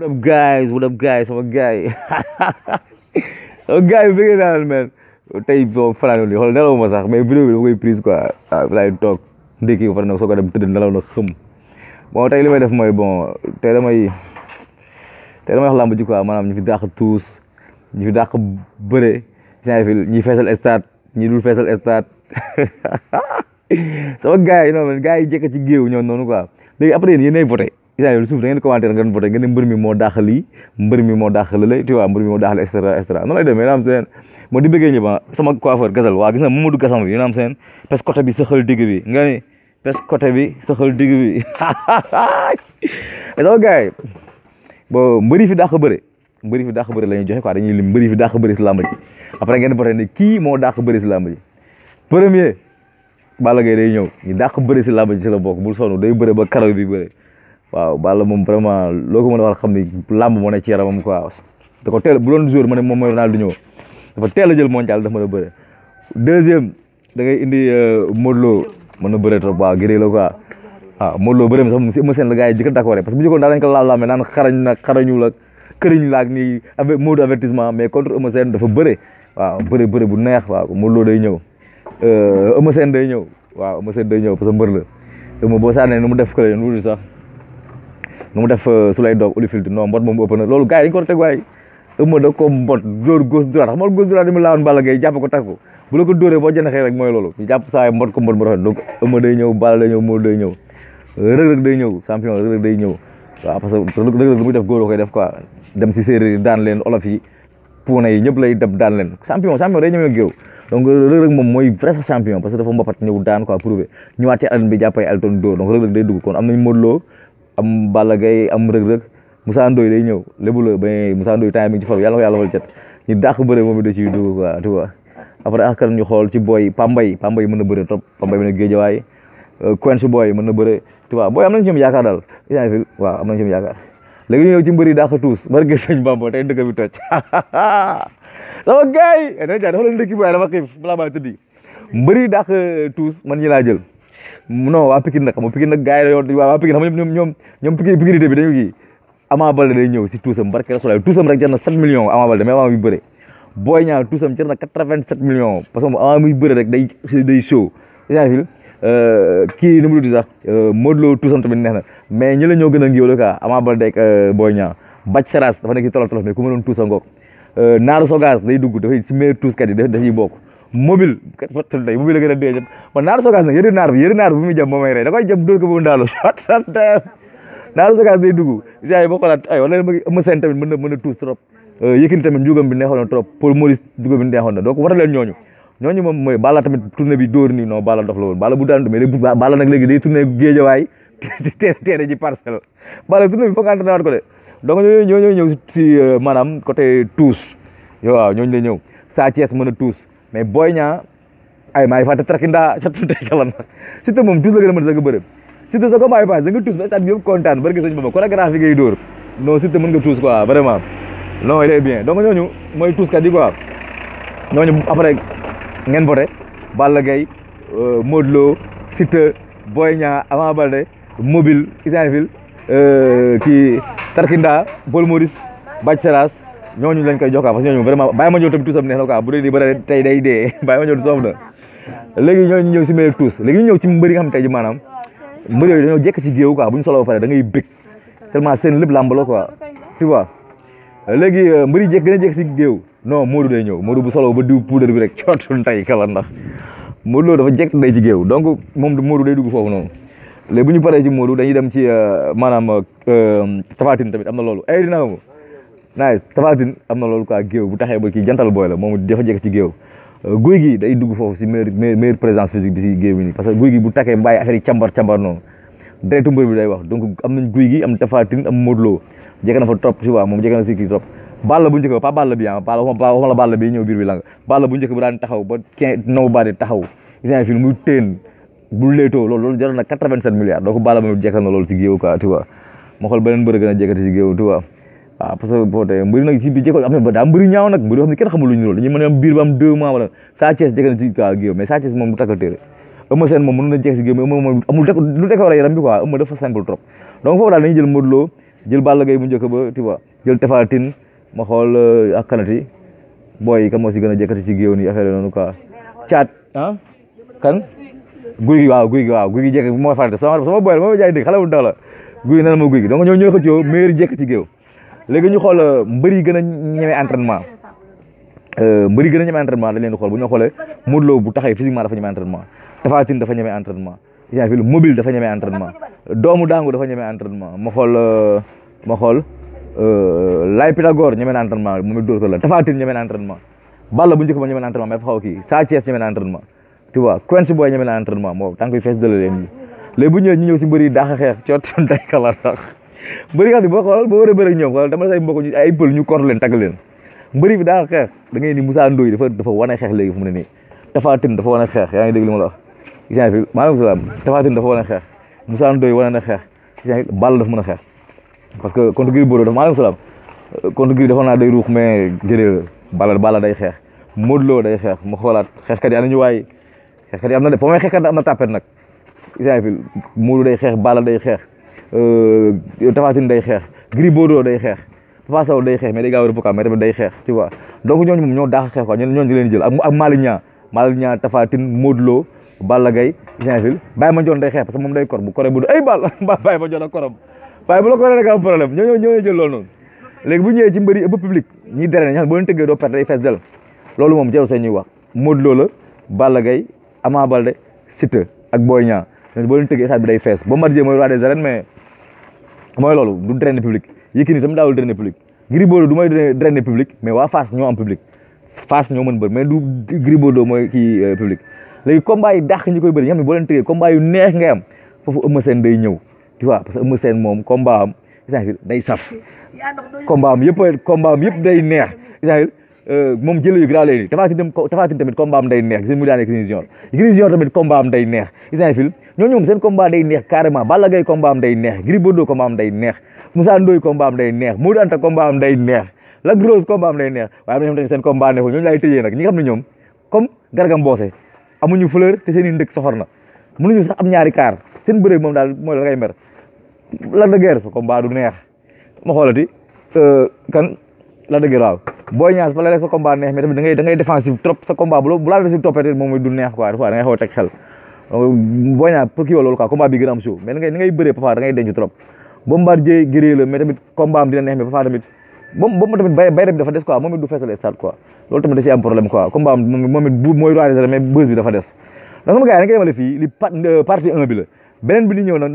What up guys sama gars yi sama gars yi bëgg naa leen man tey boo fanaan li xool nelaw ma sax mais vidéo bi dama koy prise quoi waaw laay toog ndékki ba pare nag soo ko dem tëdd nelaw na xëm bon tey li may def mooy bon tey damay wax làmb ji quoi maanaam ñu fi dàq tuus ñu fi dàq bëre ñi feesal stade ñi dul feesal stade sama gars yi noonu gars yi jekk ci géew ñoom noonu quoi léegi après yéen yéenay voté Israël suuf da ngeen commentaire ngeen voté ngeen ne mbër mi moo dàq lii mbër mi moo dàq lële tu vois mbër mi moo dàq et cetera noonu lay demee yéen am seen moo di bëggee ñëpp sama coiffeur gasal waa gis nga Mamadou Gassama bi yéen am seen pes côté bi saxal digg bi nga ni pes côté bi saxal digg bi sama gars yi bon mbëri fi dàq bëre la ñuy joxe quoi dañuy lim mbëri fi dàq bëre si làmb ji après ngeen voté ne kii moo dàq bëre si làmb ji premier Balla Gaye day ñëw ñu dàq bëre si làmb ji si la bokk bul sonn day bëre ba karaw bi bëre waaw Balla moom vraiment loo ko mën a wax xam ni làmb moo ne ci yaramam quoi da ko teel bu doon joueur ma ne moom mooy Ronaldinho dafa teel a jël mondial dafa mën a bëre deuxième da ngay indi Modou Lo mën na bëre trop waaw gëree la quoi waaw Modou Lo bëre sax Eumeu Sène la gars yi jëkk d'accord parce que bu jëkkoon daa nañ ko laam-laame naan xarañu la këriñ laak nii avec mot d'avertissement mais contre Eumeu Sène dafa bëre waaw bëre bu neex waaw Modou Lo day ñëw Eumeu Sène day ñëw waaw Eumeu Sène day ñëw parce que mbër la Eumeu boo saanee nu mu def kële nu sax nu mu def su lay doog Holyfield non mbot moom ëpp na loolu gars yi dañu ko teg waaye Eumeu da ko mbot dóor gauche droite xam nga gauche droite yi mu laawoon Balla Gaye jàpp ko tag ko bu la ko dóoree boo jëndaxee rek mooy loolu jàpp saa yi mbot ko mbot bu rafet donc Eumeu day ñëw Balla day ñëw Modou day ñëw Reug Reug day ñëw champion Reug Reug day ñëw waaw parce que Reug Reug lu muy def góor koy def quoi dem si séeréer yi daan leen olof yi puuna yi ñëpp lay def daan leen champion day ñëw géew donc Reug Reug moom mooy vrai champion parce que dafa mbapat ñëw daan quoi prouvé ñëwaat ci arène bi jàppay Elton dóor donc Reug Reug day dugg kon am nañ Modou Lo am Balla Gaye am Reug Reug Moussa Ndoye day ñëw lébu la ba Moussa Ndoye temps mi ngi ci faru yàlla ko yàlla fal cat ñu dàq bëre moom da ciy dugg quoi tu vois après ak ñu xool ci boy Pambay mën na bëre trop Pambay mën na géejawaay Quench boy mën na bëre tu vois boy am nañ ci ñoom yaakaar daal isfil waaw am nañ ci ñoom yaakaar léegi ñu ñëw ci mbëri dàq tuus barke sëñ Bamba tey dëkk bi toj sama gars yi na ja dafa leen ndëkki boy dama xiif balaa maa tëddi mbëri dàq tuus man ñi laa jël non waa Pikine nag xam nga Pikine nag gars yi waa Pikine xam nga ñoom Pikinité bi dañu kii Ama Baldé day ñëw si tuusam barke Rasulullah tuusam rek jar na 7 millions Ama Baldé mais Ama muy bëre Boy Niang tuusam jar na 87 millions parce que Ama muy bëre rek day show isfil kii nu mu tudd sax Modou Lo tuusam tamit neex na mais ñi la ñoo gën a ngiw la quoi Ama Baldé ak Boy Niang Bac Seras dafa nekk ci tolof mais ku mënoon tuusa ngoog Naaru Sogas day dugg dafay si meilleur tuuskat yi dafay bokk mobile tey mobile la gën a dee jëm man Naaru Sogas nag yëri naar bi bu muy jëm moo may rey da koy jëm dóor ko bu ndaalu Naaru Sogas day dugg isa yi boo xoolaat ay wala Eumeu Sène tamit mën na tuus trop Yékini tamit njugam bi neexoon na trop Paul Maurice dugam bi neexoon na donc wata leen ñooñu moom mooy Balla tamit tournée bi dóor nii non Balla dof la woon Balla bu daan mais Balla nag léegi day tournée géejawaay teere ji parcelle Balla tournée bi foog nga entraîné waat ko de donc ñooñu ñëw si maanaam côté tuus waaw ñooñu lay ñëw Sa Thiès mën a tuus mais Boy Niang ay maa ngi fàtte Trakinda kala nag Siteu moom tuus la gën a mën sa nga bëre Siteu sa combat yi pass da nga tuus ba stade bi yëpp kontaan barke sëñ Bamba chorégraphie ngay dóor non Siteu mën nga tuus quoi vraiment non il est bien donc ñooñu mooy tuuskat yi quoi ñooñu après ngeen voté Balla Gaye Modou Lo Siteu Boy Niang Ama Baldé mobile isfil kii Tarkinda Paul Maurice Bac Seras ñooñu lañ koy jox parce que ñooñu vraiment bàyyi ma ñëw tamit tuusam neex na quoi bu dee di bëre tey day dee bàyyi ma ñëw di soof na léegi ñooñu ñëw si meilleur tuus léegi ñu ñëw ci mbëri nga xam tey ji maanaam mbëri yooyu dañoo jekk ci géew quoi bu ñu solo ba pare da ngay bëgg tellement seen lépp làmb la quoi tu vois léegi mbëri jekk gën a jekk si géew non Modou day ñëw Modou bu solo ba diw poudre bi rek cootul tey kala ndax Modou Lo dafa jekk day ci géew donc moom Modou day dugg foofu noonu léegi bu ñu paree ci Modou dañuy dem ci maanaam Tapha Tine tamit am na loolu ay dina nice Tapha Tine am na loolu quoi géew bu taxee ba kii jantal booy la moom dafa jekk ci géew guy gi day dugg foofu si meilleure présence physique bi si géew bi nii parce que guy gi bu takkee bàyyi affaire yi càmbar noonu deretu mbër bi day wax donc am nañ guy gi am Tapha Tine am Modou Lo jekk na fa trop tu vois moom jekk na si kii trop Balla bu njëkk ba pas Balla bi waxuma la Balla bi ñëw biir bi la nga Balla bu njëkk bi daan taxaw ba 15 naw baade taxaw gis fi muy teen bu leetoo loolu jaroon na 87 milliards donc Balla moom jekkal na loolu ci géew quoi tu vois ma xool beneen mbër gën a jekkati ci géew tu vois waaw parce que boo tey mbëri nag ci bi jekko am na daa mbëri ñaaw nag mbëri yoo xam ne kenn xamul lu ñu loolu dañuy mën a am biir ba am 2 mois wala Sa Thiès jekk na ci quoi géew mais Sa Thiès moom du takkal téere Eumeu Sène moom mën na jekk ci géew mais moom amul lu décoré yaram bi quoi Eumeu dafa simple trop donc foofu daal dañuy jël Modou Lo jël Balla Gaye bu njëkk ba tu vois jël Tapha Tine ma xool ak kanati booy kan moo si gën a jekkati ci géew nii affaire noonu quoi caat ah kan guy gi jekk moo farate sama boy la moo jaay dégg xale bu ndaw la guy gi nee na ma guy gi donc ñoo xëccoo meilleur jekk ci géew léegi ñu xool mbër yi gën a ñemee entraînement mbër yi gën a ñemee entraînement dañ leen di xool bu ñu xoolee Modou Lo bu taxee physiquement dafa ñemee entraînement Tapha Tine dafa ñemee entraînement Ismaïla mobile dafa ñemee entraînement doomu daangu dafa ñemee entraînement ma xool Laye Pythagore ñemee na entraînement moom it dóor ko la Tapha Tine ñemee na entraînement Balla bu njëkk ba ñemee na entraînement mais dafa xaw kii Sa Thiès ñemee na entraînement tu vois Quench Boy ñemee na entraînement moom tànk yi fees dëla leen léegi bu ñëwee ñu ñëw si mbëri daax a xeex coot day kala tax mbëri nga xam ne boo xool boo war a bëri ak ñoom xool dama say mbokk ñu ay pël ñu kort leen tagg leen mbëri bi daax a xeex da ngay ni Moussa Ndoye dafa wane xeex léegi fu mu ne nii Tapha Tine dafa wane xeex yaa ngi dégg li ma la wax Ismaïla maaleykum salaam Tapha Tine dafa wane xeex Moussa Ndoye wane na xeex Ismaïla Balla dafa mën a xeex parce que contre Gris Bordeaux dafa maaleykum salaam contre Gris dafa naa day ruux mais jëlee Balla day xeex Modou Lo day xeex ma xoolaat xeexkat yi ana ñu waay xeexkat yi am na de foo may xeexkat am na tàppet nag Ismaïla Modou day xeex Balla day xeex Tapha Tine day xeex Gris Bordeaux day xeex Papa Sow day xeex mais day gaaw a rëpp mais tamit day xeex tu vois donc ñooñu moom ñoo daax a xeex quoi ñooñu di leen jël ak Malick Niang Tapha Tine Modou Lo Balla Gaye Ismaïla Baye Mandione day xeex parce que moom day kor bu koree bu ay Balla Baye Mandione ak korom waaye bu la koree rek am problème ñoo jël loolu noonu léegi bu ñëwee ci mbëri ëpp public ñiy dere ñax boo leen tëggee doo perte day fees del loolu moom jarul sax ñuy wax Modou Lo la Balla Gaye Ama Baldé Siteu ak Boy Niang boo leen tëggee stade bi day fees Bombardier mooy roi des arènes mais mooy loolu du drainer public Yékini tamit daawul drainer public Gris Bordeaux du mooy drainer public mais waa Fass ñoo am public Fass ñoo mën bëri mais du Gris Bordeaux mooy kii public léegi combat yi dàq ñi koy bëri ñi xam ne boo leen tëggee combat yu neex ngay am foofu Eumeu Sène day ñëw tu vois parce que Eumeu Sène moom combat am Ismaïla day saf combat am yëpp day neex Ismaïla moom jël yu grave léegi Tapha Tine tamit combat am day neex gis mu daanee Yékini Junior tamit combat am day neex Ismaïla ñooñu moom seen combat day neex carrément Balla Gaye combat am day neex Gris Bordeaux combat am day neex Moussa Ndoye combat am day neex Modou Anta combat am day neex Lac Rose combat am day neex waaye am na ñoom tamit seen combat neexul ñooñu laay tëjee nag ñi nga xam ne ñoom comme Garga Mbossé amuñu fleur te seen i ndëkk soxor na mënuñu sax am ñaari kaar seen bëre moom daal mooy la ngay mer Lac de Guiers sa combat du neex ma xoolati kan Lac de Guiers waaw Boy Niang fa la rek sa combat neex mais tamit da ngay défensif trop sa combat bu la défensif toppee moom du neex quoi da ngay xaw a teg xel Boy Niang pour kii loolu quoi combat bi gën a am show mais ni ngay bëree parfois da ngay denc trop Bombardier gëree la mais tamit combat am dina neex mais parfois tamit moom tamit bay bi dafa des quoi moom it du feesal stade quoi loolu tamit da ciy am problème quoi combat am moom it bu mooy roi des arènes mais bës bi dafa des donc sama gars yi da nga yemale fii li partie 1 bi la beneen bi di ñëw nag